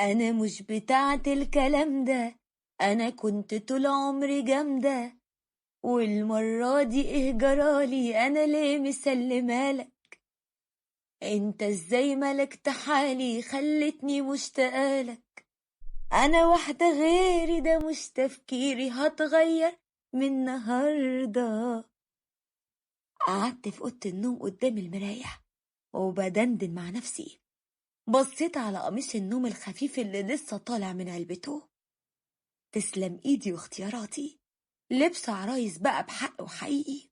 أنا مش بتاعت الكلام ده، أنا كنت طول عمري جامدة، والمرة دي إيه جرالي؟ أنا ليه مسلمالك؟ أنت إزاي ملكت حالي خلتني مشتاقالك؟ أنا واحدة غيري، ده مش تفكيري، هتغير من النهاردة. قعدت في أوضة النوم قدام المراية وبدندن مع نفسي. بصيت على قميص النوم الخفيف اللي لسه طالع من علبته. تسلم ايدي واختياراتي، لبس عرايس بقى بحق وحقيقي.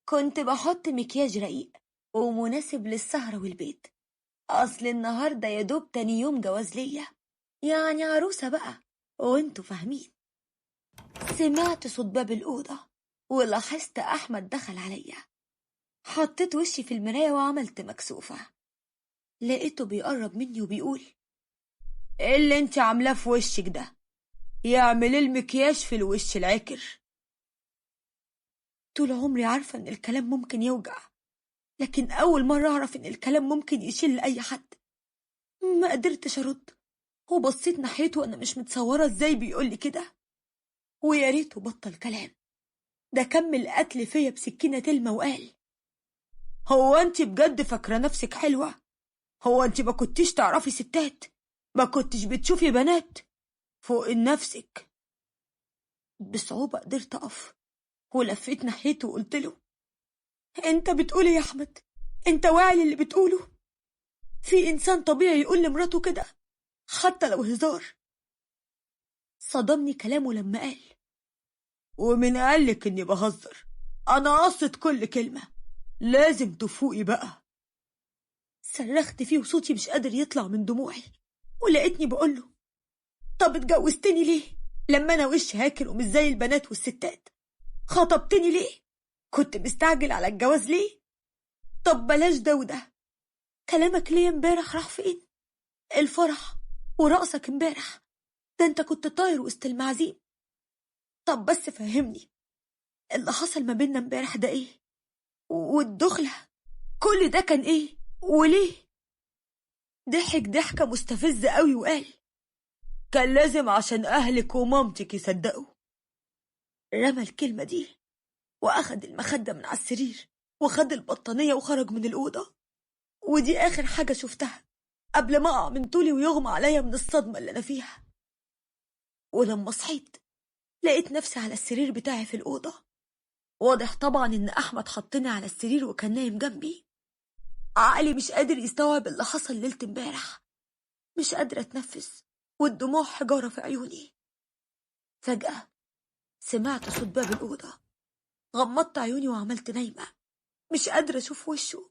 كنت بحط مكياج رقيق ومناسب للسهرة والبيت، اصل النهاردة يا دوب تاني يوم جواز ليا، يعني عروسة بقى وانتوا فاهمين. سمعت صوت باب الأوضة ولاحظت أحمد دخل عليا. حطيت وشي في المراية وعملت مكسوفة. لقيته بيقرب مني وبيقول: ايه اللي انت عاملاه في وشك ده؟ يعمل المكياج في الوش العكر. طول عمري عارفة ان الكلام ممكن يوجع، لكن أول مرة أعرف ان الكلام ممكن يشل أي حد. ما قدرتش أرد وبصيت ناحيته وأنا مش متصورة ازاي بيقولي كده، ويا ريته بطل كلام. ده كمل قتل فيا بسكينة تلمة وقال: هو انت بجد فاكرة نفسك حلوة؟ هو انت ما كنتيش تعرفي ستات؟ ما كنتش بتشوفي بنات؟ فوق نفسك. بصعوبة قدرت أقف ولفيت ناحيته وقلت له: انت بتقولي يا أحمد؟ انت واعي اللي بتقوله؟ في إنسان طبيعي يقول لمراته كده حتى لو هزار؟ صدمني كلامه لما قال: ومن قالك اني بهزر؟ انا قصت كل كلمة، لازم تفوقي بقى. صرخت فيه وصوتي مش قادر يطلع من دموعي، ولقيتني بقوله: طب اتجوزتني ليه لما انا وش هاكر ومش زي البنات والستات؟ خطبتني ليه؟ كنت مستعجل على الجواز ليه؟ طب بلاش ده وده، كلامك ليه امبارح راح فين؟ الفرح ورقصك امبارح ده انت كنت طاير وسط المعازيم. طب بس فهمني اللي حصل ما بيننا امبارح ده ايه؟ والدخلة كل ده كان ايه وليه؟ ضحك ضحكة مستفزة قوي وقال: كان لازم عشان أهلك ومامتك يصدقوا. رمى الكلمة دي وأخد المخدة من على السرير وخد البطانية وخرج من الأوضة. ودي آخر حاجة شفتها قبل ما أقع من طولي ويغمى عليا من الصدمة اللي أنا فيها. ولما صحيت لقيت نفسي على السرير بتاعي في الأوضة. واضح طبعا إن أحمد حطني على السرير وكان نايم جنبي. عقلي مش قادر يستوعب اللي حصل ليلة امبارح، مش قادرة أتنفس والدموع حجارة في عيوني. فجأة سمعت صوت باب الأوضة. غمضت عيوني وعملت نايمة، مش قادرة أشوف وشه،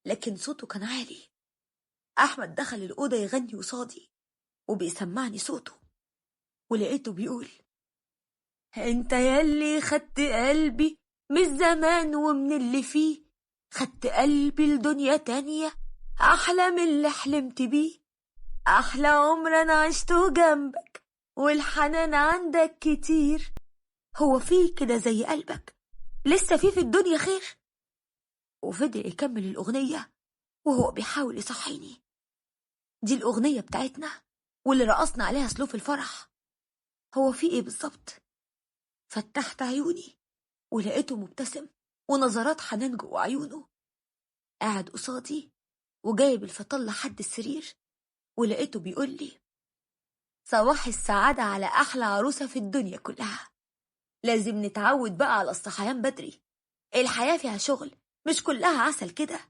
لكن صوته كان عالي. أحمد دخل الأوضة يغني قصادي وبيسمعني صوته، ولقيته بيقول: انت ياللي خدت قلبي من زمان ومن اللي فيه، خدت قلبي لدنيا تانية أحلى من اللي حلمت بيه، أحلى عمر أنا عشته جنبك والحنان عندك كتير، هو فيه كده زي قلبك؟ لسه فيه في الدنيا خير؟ وفضل يكمل الأغنية وهو بيحاول يصحيني. دي الأغنية بتاعتنا واللي رقصنا عليها سلوف الفرح. هو فيه إيه بالظبط؟ فتحت عيوني ولقيته مبتسم ونظرات حنان جوه عيونه. قاعد قصادي وجايب الفطل لحد السرير، ولقيته بيقول لي: صباح السعادة على أحلى عروسة في الدنيا كلها. لازم نتعود بقى على الصحيان بدري، الحياة فيها شغل مش كلها عسل كده.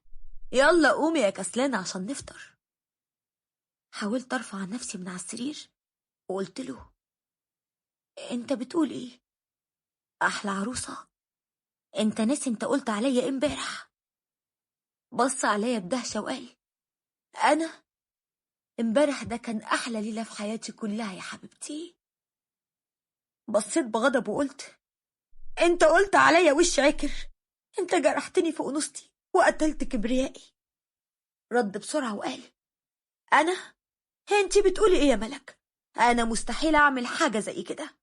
يلا قومي يا كسلانة عشان نفطر. حاولت أرفع نفسي من على السرير وقلت له: انت بتقول ايه؟ أحلى عروسة؟ انت ناسي انت قلت عليا امبارح؟ بص عليا بدهشة وقال: أنا امبارح ده كان أحلى ليلة في حياتي كلها يا حبيبتي. بصيت بغضب وقلت: انت قلت عليا وش عكر، انت جرحتني في أنوثتي وقتلت كبريائي. رد بسرعة وقال: أنا؟ انت بتقولي ايه يا ملك؟ أنا مستحيل أعمل حاجة زي كده،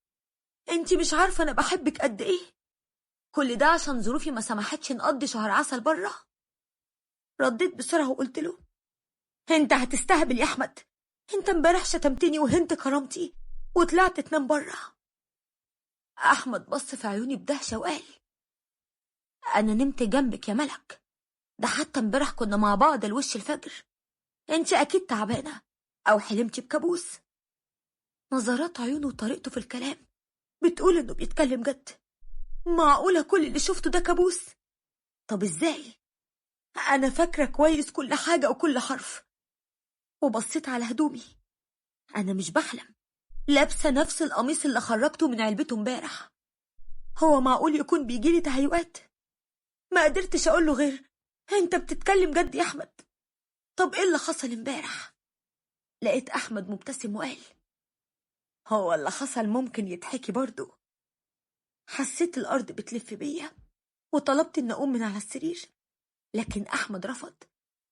انت مش عارفة أنا بحبك قد ايه. كل ده عشان ظروفي ما سمحتش نقضي شهر عسل بره. رديت بسرعة وقلت له: انت هتستهبل يا أحمد، انت امبارح شتمتني وهنت كرامتي وطلعت تنام بره. احمد بص في عيوني بدهشه وقال: انا نمت جنبك يا ملك، ده حتى امبارح كنا مع بعض الوش الفجر. انت اكيد تعبانة او حلمتي بكابوس. نظرات عيونه وطريقته في الكلام بتقول انه بيتكلم جد. معقولة كل اللي شفته ده كابوس؟ طب ازاي؟ انا فاكره كويس كل حاجة وكل حرف. وبصيت على هدومي، انا مش بحلم، لابسه نفس القميص اللي خرجته من علبته امبارح. هو معقول يكون بيجيلي تهيؤات؟ ما قدرتش اقوله غير: انت بتتكلم جد يا احمد؟ طب ايه اللي حصل امبارح؟ لقيت احمد مبتسم وقال: هو اللي حصل ممكن يتحكي برضو. حسيت الارض بتلف بيا وطلبت ان اقوم من على السرير، لكن احمد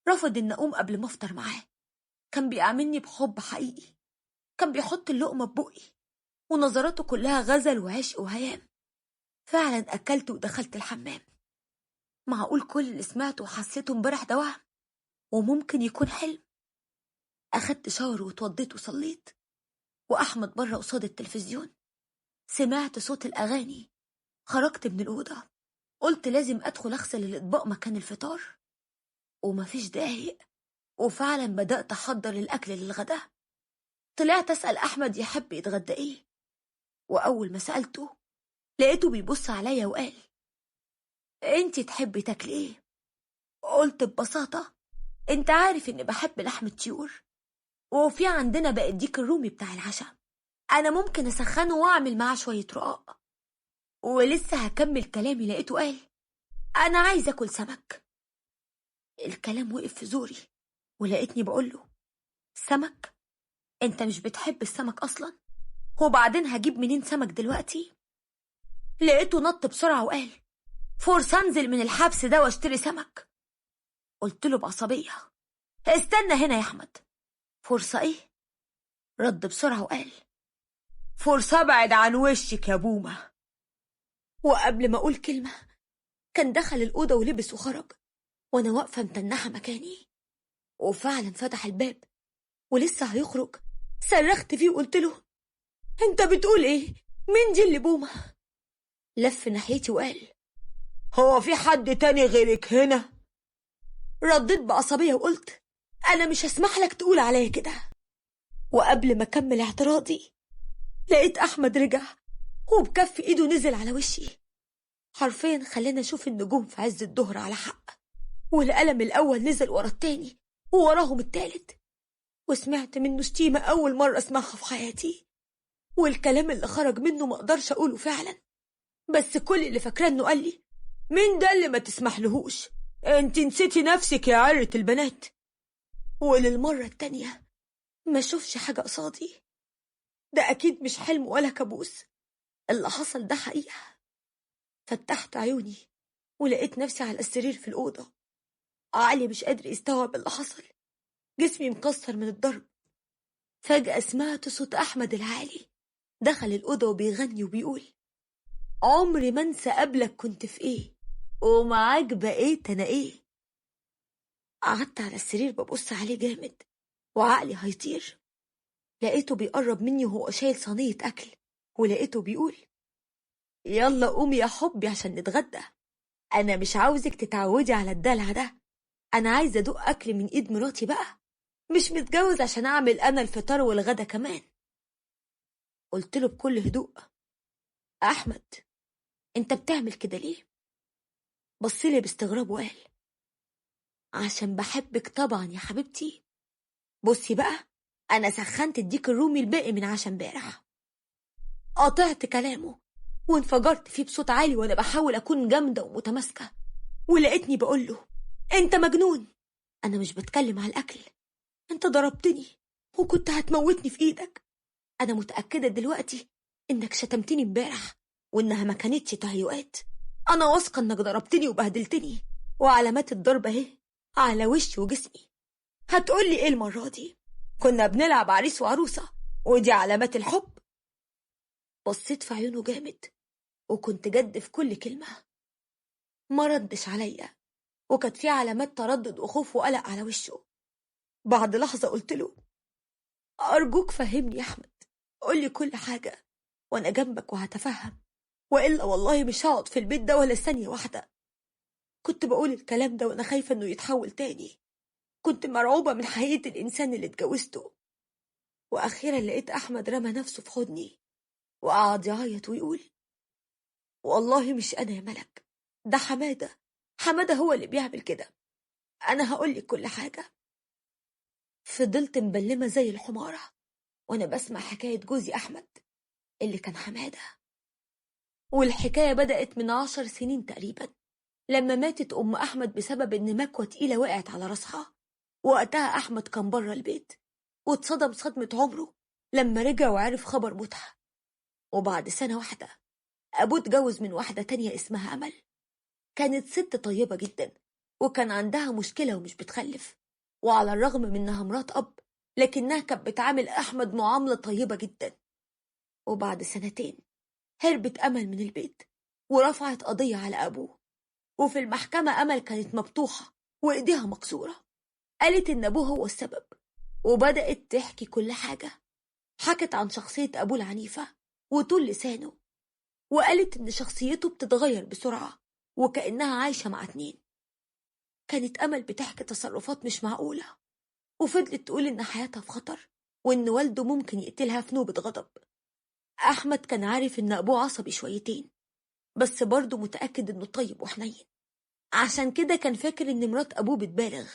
رفض ان اقوم قبل ما افطر معاه. كان بيعاملني بحب حقيقي، كان بيحط اللقمة ببقي ونظراته كلها غزل وعشق وهيام. فعلا اكلت ودخلت الحمام. معقول كل اللي سمعته وحسيته امبارح ده وهم وممكن يكون حلم؟ اخدت شاور واتوضيت وصليت، واحمد بره قصاد التلفزيون. سمعت صوت الاغاني، خرجت من الاوضة، قلت لازم ادخل اغسل الاطباق مكان الفطار. ومفيش دقايق وفعلا بدات احضر الاكل للغداء. طلعت اسال احمد يحب يتغدى ايه، واول ما سالته لقيته بيبص عليا وقال: انتي تحبي تاكلي ايه؟ قلت ببساطة: انت عارف اني بحب لحم الطيور، وفي عندنا بقى الديك الرومي بتاع العشاء، انا ممكن اسخنه واعمل معاه شوية رقاق. ولسه هكمل كلامي لقيته قال: انا عايز اكل سمك. الكلام وقف في زوري ولقيتني بقوله: سمك؟ انت مش بتحب السمك اصلا، وبعدين هجيب منين سمك دلوقتي؟ لقيته نط بسرعة وقال: فرصة انزل من الحبس ده واشتري سمك. قلت له بعصبيه: استنى هنا يا احمد، فرصة ايه؟ رد بسرعة وقال: فرصة ابعد عن وشك يا بومه. وقبل ما اقول كلمة كان دخل الاوضة ولبس وخرج، وانا واقفة متنحه مكاني. وفعلا فتح الباب ولسه هيخرج، صرخت فيه وقلت له: انت بتقول ايه؟ مين دي اللي بومه؟ لف ناحيتي وقال: هو في حد تاني غيرك هنا؟ رديت بعصبيه وقلت: انا مش هسمح لك تقول عليا كده. وقبل ما اكمل اعتراضي لقيت احمد رجع وبكف ايده نزل على وشي، حرفيا خلينا اشوف النجوم في عز الظهر على حق. والقلم الاول نزل ورا التاني ووراهم التالت، وسمعت منه شتيمه اول مرة اسمعها في حياتي، والكلام اللي خرج منه ما اقدرش اقوله فعلا، بس كل اللي فاكراه انه قال لي: مين ده اللي ما تسمحلهوش؟ انت نسيتي نفسك يا عرة البنات. وللمره التانية ما شوفش حاجة قصادي. ده اكيد مش حلم ولا كابوس، اللي حصل ده حقيقة. فتحت عيوني ولقيت نفسي على السرير في الاوضة، عقلي مش قادر يستوعب اللي حصل، جسمي مكسر من الضرب. فجأة سمعت صوت أحمد العالي دخل الأوضة وبيغني وبيقول: عمري ما انسى قبلك كنت في ايه، ومعاك بقيت انا ايه. قعدت على السرير ببص عليه جامد وعقلي هيطير. لقيته بيقرب مني وهو شايل صينية أكل، ولقيته بيقول: يلا قومي يا حبي عشان نتغدى، أنا مش عاوزك تتعودي على الدلع ده، أنا عايزة أدوق أكل من إيد مراتي بقى، مش متجوز عشان أعمل أنا الفطار والغدا كمان. قلت له بكل هدوء: أحمد أنت بتعمل كده ليه؟ بصلي باستغراب وقال: عشان بحبك طبعا يا حبيبتي. بصي بقى، أنا سخنت الديك الرومي الباقي من عشا امبارح. قطعت كلامه وانفجرت فيه بصوت عالي وأنا بحاول أكون جامدة ومتماسكة، ولقيتني بقوله: أنت مجنون، أنا مش بتكلم على الأكل، أنت ضربتني وكنت هتموتني في إيدك، أنا متأكدة دلوقتي إنك شتمتني امبارح وإنها ما كانتش تهيؤات، أنا واثقة إنك ضربتني وبهدلتني وعلامات الضرب أهي على وشي وجسمي. هتقولي إيه المرة دي؟ كنا بنلعب عريس وعروسة ودي علامات الحب. بصيت في عيونه جامد وكنت جد في كل كلمة. ما ردش عليا وكانت في علامات تردد وخوف وقلق على وشه. بعد لحظة قلت له: أرجوك فهمني يا أحمد، قولي كل حاجة وأنا جنبك وهتفهم، وإلا والله مش هقعد في البيت ده ولا ثانية واحدة. كنت بقول الكلام ده وأنا خايفة إنه يتحول تاني، كنت مرعوبة من حقيقة الإنسان اللي اتجوزته. وأخيرا لقيت أحمد رمى نفسه في حضني وقعد يعيط ويقول والله مش أنا يا ملك، ده حمادة، حمادة هو اللي بيعمل كده، أنا هقولك كل حاجة. فضلت مبلمة زي الحمارة وأنا بسمع حكاية جوزي أحمد اللي كان حمادة. والحكاية بدأت من 10 سنين تقريبا، لما ماتت أم أحمد بسبب إن مكوة تقيلة وقعت على راسها. وقتها أحمد كان بره البيت واتصدم صدمة عمره لما رجع وعرف خبر موتها. وبعد سنة واحدة أبوه اتجوز من واحدة تانية اسمها أمل. كانت ست طيبة جدا وكان عندها مشكلة ومش بتخلف، وعلى الرغم من إنها مرات أب لكنها كانت بتعامل أحمد معاملة طيبة جدا. وبعد 2 سنين هربت أمل من البيت ورفعت قضية على أبوه، وفي المحكمة أمل كانت مبطوحة وإيديها مكسورة. قالت إن أبوه هو السبب وبدأت تحكي كل حاجة. حكت عن شخصية أبوه العنيفة وطول لسانه، وقالت إن شخصيته بتتغير بسرعة وكأنها عايشة مع 2. كانت أمل بتحكي تصرفات مش معقولة، وفضلت تقول إن حياتها في خطر وإن والده ممكن يقتلها في نوبة غضب. أحمد كان عارف إن أبوه عصبي شويتين، بس برضه متأكد إنه طيب وحنين، عشان كده كان فاكر إن مرات أبوه بتبالغ.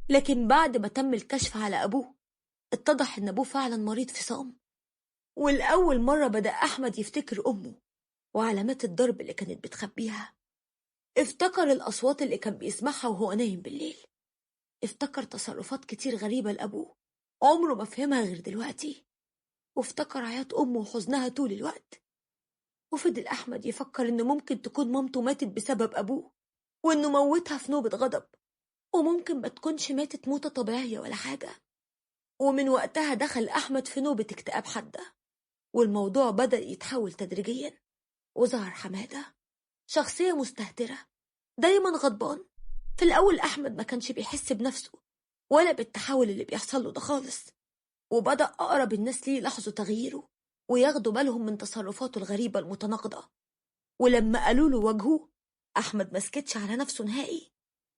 لكن بعد ما تم الكشف على أبوه اتضح إن أبوه فعلا مريض فصام. والأول مرة بدأ أحمد يفتكر أمه وعلامات الضرب اللي كانت بتخبيها. افتكر الأصوات اللي كان بيسمعها وهو نايم بالليل، افتكر تصرفات كتير غريبة لأبوه عمره ما فهمها غير دلوقتي، وافتكر عياط أمه وحزنها طول الوقت. وفضل أحمد يفكر إن ممكن تكون مامته ماتت بسبب أبوه، وإنه موتها في نوبة غضب، وممكن ما تكونش ماتت موتة طبيعية ولا حاجة. ومن وقتها دخل أحمد في نوبة اكتئاب حادة، والموضوع بدأ يتحول تدريجيا. وظهر حمادة، شخصية مستهترة دايما غضبان. في الأول أحمد ما كانش بيحس بنفسه ولا بالتحول اللي بيحصل له ده خالص، وبدأ أقرب الناس ليه يلاحظوا تغييره وياخدوا بالهم من تصرفاته الغريبة المتناقضة. ولما قالوا له وجهه، أحمد ما سكتش على نفسه نهائي،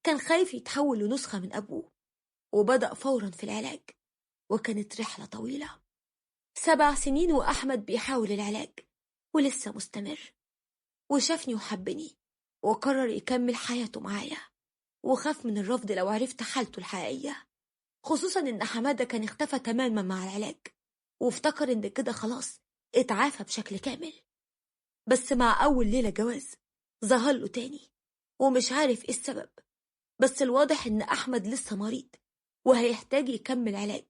كان خايف يتحول لنسخة من أبوه، وبدأ فورا في العلاج. وكانت رحلة طويلة، 7 سنين وأحمد بيحاول العلاج ولسه مستمر. وشافني وحبني وقرر يكمل حياته معايا، وخاف من الرفض لو عرفت حالته الحقيقية، خصوصا إن حمادة كان اختفى تماما مع العلاج، وافتكر إن كده خلاص اتعافى بشكل كامل. بس مع أول ليلة جواز ظهر له تاني ومش عارف إيه السبب، بس الواضح إن أحمد لسه مريض وهيحتاج يكمل علاج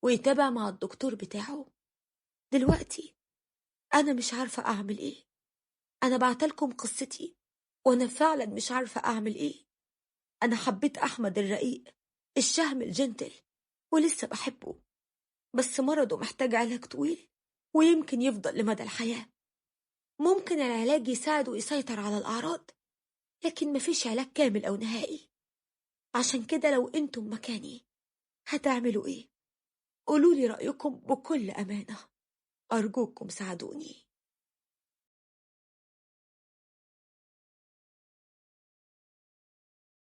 ويتابع مع الدكتور بتاعه. دلوقتي أنا مش عارفة أعمل إيه. أنا بعتلكم قصتي وأنا فعلا مش عارفة أعمل إيه. أنا حبيت أحمد الرقيق الشهم الجنتل ولسه بحبه، بس مرضه محتاج علاج طويل ويمكن يفضل لمدى الحياة. ممكن العلاج يساعد ويسيطر على الأعراض، لكن مفيش علاج كامل أو نهائي. عشان كده لو أنتم مكاني هتعملوا إيه؟ قولولي رأيكم بكل أمانة، أرجوكم ساعدوني.